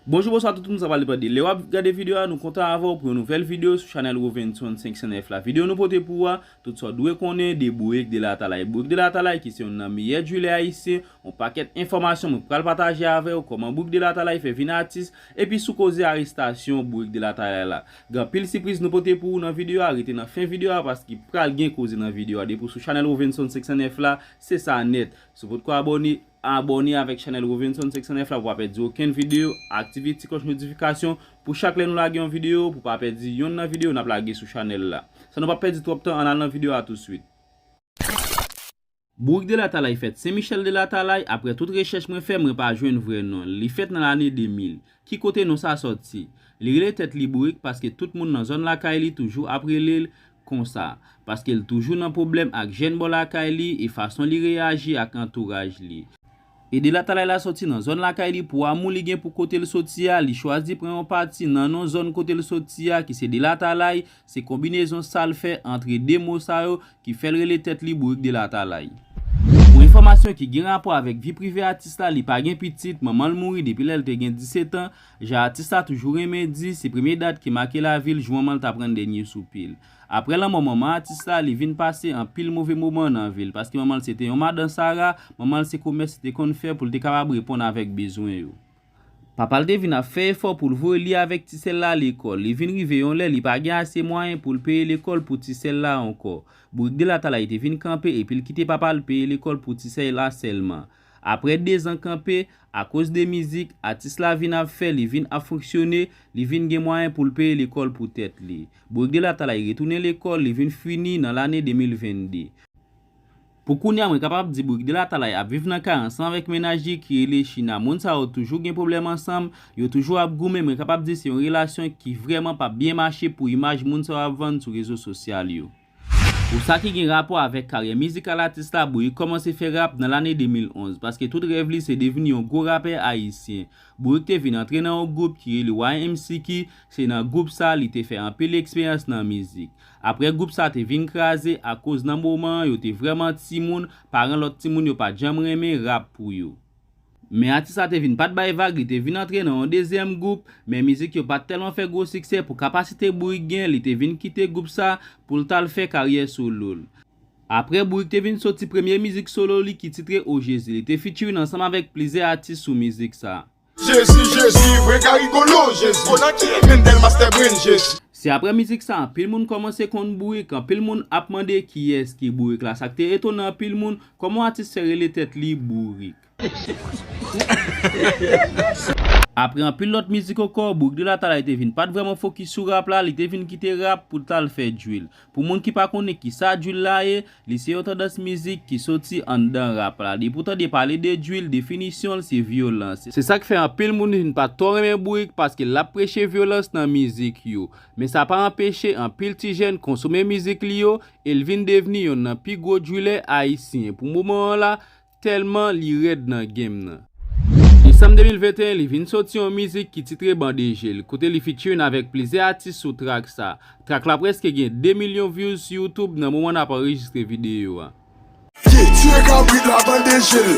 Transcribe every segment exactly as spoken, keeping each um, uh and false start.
Bonjou, bonswa tout moun, sa pral depann de lè w ap gade videyo a. Nou kontan avè w pou yon nouvèl videyo sou chanèl Rovenson senk san nèf la. Videyo nou pote pou ou a, tout sa w dwe konnen de Bourik Delatalay. Bourik Delatalay ki se youn nan meyè djwilè ayisyen, yon pakèt enfòmasyon mwen pral pataje avè w, kòman Bourik Delatalay fè vin atis, epi sou koze arestasyon Bourik Delatalay la. Gen anpil sipriz nou pote pou ou nan videyo a, rete nan fen videyo a paske pral gen koze nan videyo a. Depi w sou chanèl Rovenson senk san nèf la, se sa nèt. Si w potko abòne, abòne avèk chanèl Rovenson senk san nèf la pou w pa pèdi okenn videyo, aktive ti klòch notifikasyon pou chak lè nou lage yon videyo, pou w pa pèdi yonn nan videyo n ap lage sou chanèl la. San nou pa pèdi twòp tan, ann al nan videyo a tousuit. Bourik Delatalay fèt Sen Michèl Delatalay, aprè tout rechèch mwen fè, mwen pa jwenn vrè non l. Li fèt nan lane de mil. Ki kote non sa sòti? Li rele tèt li Bourik paske tout moun nan zòn lakay li toujou ap rele l konsa, paske l toujou nan pwoblèm ak jèn bò lakay li e fason li reyaji ak antouraj li. E Delatalay la sòti nan zòn lakay li pou amou li gen pou kote l sòti a, li chwazi pran yon pati nan non zòn kote l sòti a, ki se Delatalay, se konbinezon sa l fè antre de mo sa yo ki fè l rele tèt li Bourik Delatalay. Pou enfòmasyon ki gen rapò avèk vi prive atis la, li pa gen pitit, manman l mouri depi lè l te gen disèt an, jan atis la toujou renmen di, se premye dat ki make lavi l, jou manman l t ap rann dènye soupi l. Aprè lanmò manman atis la, li vin pase anpil move moman nan vi l, paske manman l se te yon madan sara, manman l se komès li te konn fè pou l te kapab reponn avèk bezwen yo. Papa l te vin ap fè efò pou l voye li avèk ti sè l la lekòl. Li vin rive yon lè li pa gen ase mwayen pou l peye lekòl pou ti sè l la ankò. Bourik Delatalay te vin kanpe epi l kite papa l peye lekòl pou ti sè l la sèlman. Aprè dezan kanpe, akoz de mizik atis la vin ap fè, li vin ap fonksyone, li vin gen mwayen pou l peye lekòl pou tèt li. Bourik Delatalay retounen lekòl, li vin fini nan lane de mil vennde. Pou kounye a, mwen kapab di Bourik Delatalay ap viv nan kay ansanm avèk mennaj li ki rele China. Moun sa yo toujou gen pwoblèm ansanm, yo toujou ap goumen. Mwen kapab di se yon relasyon ki vrèman p ap byen mache pou imaj moun sa yo ap vann sou rezo sosyal yo. Pou sa ki gen rapò avèk karyè mizikal atis la, Bourik kòmanse fè rap nan lane de mil onz, paske tout rèv li se devni yon gwo rapè ayisyen. Bourik te vin antre nan yon gwoup ki rele Y M C ki se nan gwoup sa li te fè anpil eksperyans nan mizik. Aprè gwoup sa te vin kraze akoz nan moman an yo te vrèman timoun, paran lòt timoun yo pa t janm renmen rap pou yo. Men atis la te vin pa t bay vag, li te vin antre nan yon dezyèm gwoup, men mizik yo pa t tèlman fè gwo siksè pou kapasite Bourik gen, li te vin kite gwoup sa pou l t al fè karyè solo l. Aprè Bourik te vin soti premye mizik solo li ki titre O Jezi, li te featuring ansanm avèk plizyè atis sou mizik sa. Jezi, Jezi, Brenga Rigolo, Jezi, Konaki, Mendel, Master Brain, Jezi. Se aprè mizik sa anpil moun kòmanse konn Bourik, anpil moun ap mande kiyès ki Bourik la. Sa k te etone anpil moun, kòman yon atis fè rele tèt li Bourik. Aprè anpil lòt mizik ankò, Bourik Delatalay te vin pa t vrèman fokis sou rap la, li te vin kite rap pou l t al fè drill. Pou moun ki pa konnen kisa drill la ye, li se yon tandans mizik ki soti anndan rap la. Depi w tande pale de drill, definisyon l se vyolans. Se sa k fè anpil moun vin pa twò renmen Bourik paske l ap preche vyolans nan mizik yo. Men sa pa anpeche anpil ti jèn konsome mizik li yo e l vin devni yonn nan pi gwo drillè ayisyen. Pou moman an la, tèlman li rèd nan game nan. Desanm de mil venteyen, li vin soti yon mizik ki titre Bande Je l, kote li featuring avèk plizyè atis sou track sa. Track la prèske gen de milyon views sou YouTube nan moman n ap anrejistre videyo a. Ye, tiye kabrit la, bande je l.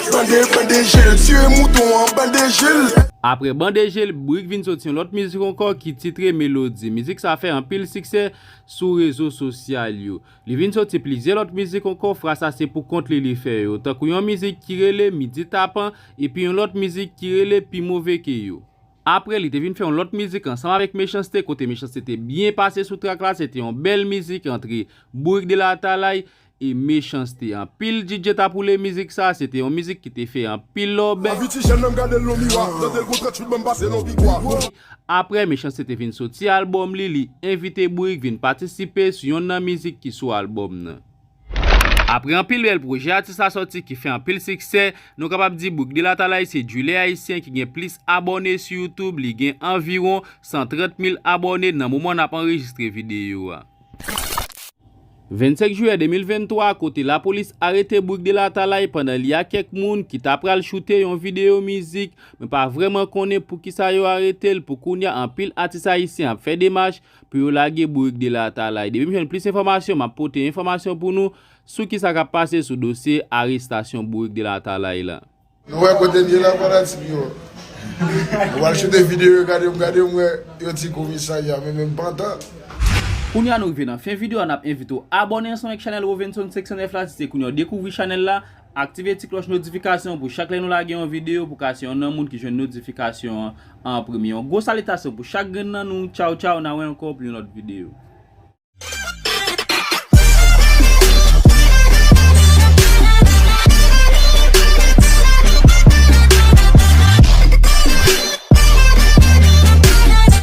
Bande, bande je l, tiye mouton an, bande je l. Aprè Bande Je l, Bourik vin soti yon lòt mizik ankò ki titre Melodi. Mizik sa fè anpil siksè sou rezo sosyal yo. Li vin soti plizyè lòt mizik ankò, fwa sa se pou kont li li fè yo, tankou yon mizik ki rele Midi Tapan epi yon lòt mizik ki rele Pi Move Ke Yo. Aprè, li te vin fè yon lòt mizik ansanm avèk Mechanste, kote Mechanste te byen pase sou track la, se te yon bèl mizik antre Bourik Delatalay e Mechanste. Anpil D J t ap woule mizik sa, se te yon mizik ki te fè anpil lòbèy. Avi ti jèn nan m gade l nan miwa, tande l gon tranntuit ban m pase nan pikwa. Aprè Mechanste te vin soti albòm li, li envite Bourik vin patisipe sou yonn nan mizik ki sou albòm nan. Aprè anpil bèl pwojè atis la sòti ki fè anpil siksè, nou kapab di Bourik Delatalay se drillè ayisyen ki gen plis abòne sou YouTube, li gen anviwon san trant mil abòne nan moman n ap anrejistre videyo a. Vennsenk jiyè de mil venntwa, kote lapolis arete Bourik Delatalay pandan li ak kèk moun ki ta pral choute yon videyo mizik, men pa vrèman konnen poukisa yo arete l. Pou kounye a, anpil atis ayisyen ap fè demach pou yo lage Bourik Delatalay. Depi m jwenn plis enfòmasyon, m ap pote enfòmasyon pou nou sou kisa k ap pase sou dosye arestasyon Bourik Delatalay la. Nou wè kote m ye la, fanatik yo. Mwen pral choute videyo, gade m, gade m wè yon ti komisarya, men menm pantan. Kounye a nou rive nan fen videyo a, n ap envite w abòne ansanm ak chanèl Rovenson senk san nèf la, si se kounye a w dekouvri chanèl la, aktive ti klòch notifikasyon pou chak lè nou lage yon videyo pou ka se yon nan moun ki jwenn notifikasyon an an premye. Yon gwo salitasyon pou chak grenn nan nou, tchaw tchaw, n a wè ankò pou yon lòt videyo.